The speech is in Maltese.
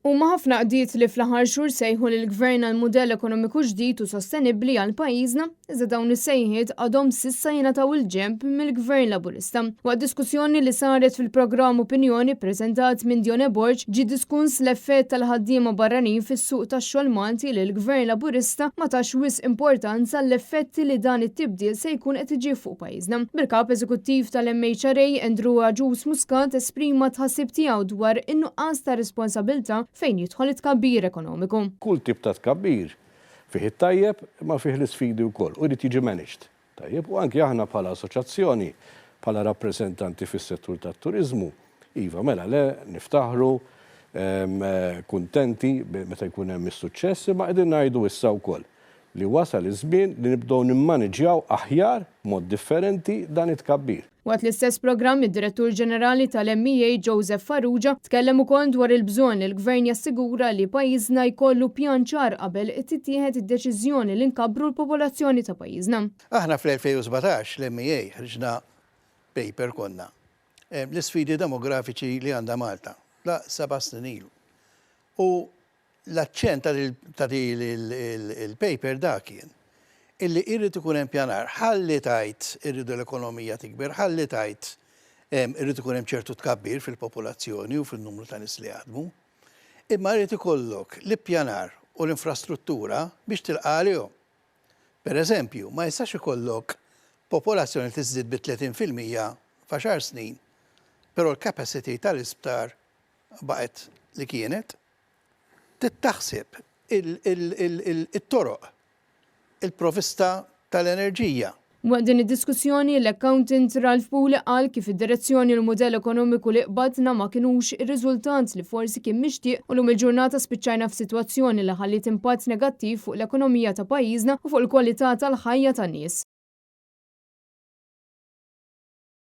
Huma ħafna għaqdiet li fl-aħħar xhur sejħu lill-Gvern għal mudell ekonomiku ġdid u sostenibbli għal pajjiżna, iżda dawn is-sejħiet għadhom s'issa jingħataw il-ġenb mill-Gvern Laburista. Waqt diskussjoni li saret fil-programm Opinjoni ppreżentat minn Dione Borg ġie diskuss l-effett tal-ħaddiema barranin fis-suq tax-xogħol Malti li l-Gvern Laburista ma tax wisq importanza l-effetti li dan it-tibdil se jkun qed iġib fuq pajjiżna. Bil-Kap Eżekuttiv tal-MHRA Andrew Agius Muscat esprima tħassib tiegħu dwar in-nuqqas ta' responsabilità fejn jidħol it-tkabbir ekonomiku. Kull tip ta' tkabbir fih it-tajjeb imma fih l-isfidi wkoll u jrid jiġi managed. Tajjeb, u anki aħna bħala assoċjazzjoni, bħala rappreżentanti fis-settur tat-turiżmu, iva mela le, niftaħru, kuntenti meta jkun hemm is-suċċess, imma qegħdin ngħidu issa wkoll li wasal iż-żmien li nibdew nimmaniġġjaw aħjar, b'mod differenti, dan it-tkabbir. Waqt l-istess programm, id-Direttur Ġenerali tal-MEA Joseph Farrugia tkellem ukoll dwar il-bżonn li l-Gvern jassigura li pajjiżna jkollu pjan ċar qabel tittieħed id-deċiżjoni li nkabbru l-popolazzjoni ta' pajjiżna. Aħna fl-2017 l-MEA ħriġna paper konna l-isfidi demografiċi li għandha Malta, da seba' snin ilu. U L-aċċent ta' din il-paper dak kien illi jrid ikun hemm pjanar. Ħalli tgħid irridu l-ekonomija tikber, ħalli tgħid irrid ikun hemm ċertu tkabbir fil-popolazzjoni u fin-numru ta' nies li jaħdmu. Imma jrid ikollok l-ippjanar u l-infrastruttura biex tilqa' għalihom. Per eżempju, ma jistax ikollok popolazzjoni li tiżdied bi 30% f'għaxar snin, però l-capacity tal-isptar baqgħet li kienet. Trid taħseb it-toroq, il-provista tal-enerġija. Waqt din id-diskussjoni, l-accountant Ralph Puli qal kif id-direzzjoni u l-mudell ekonomiku li qbadna ma kinux ir-riżultat li forsi kien mixtieq u llum il-ġurnata spiċċajna f'sitwazzjoni li ħalliet impatt negattiv fuq l-ekonomija ta' pajjiżna u fuq il-kwalità tal-ħajja tan-nies.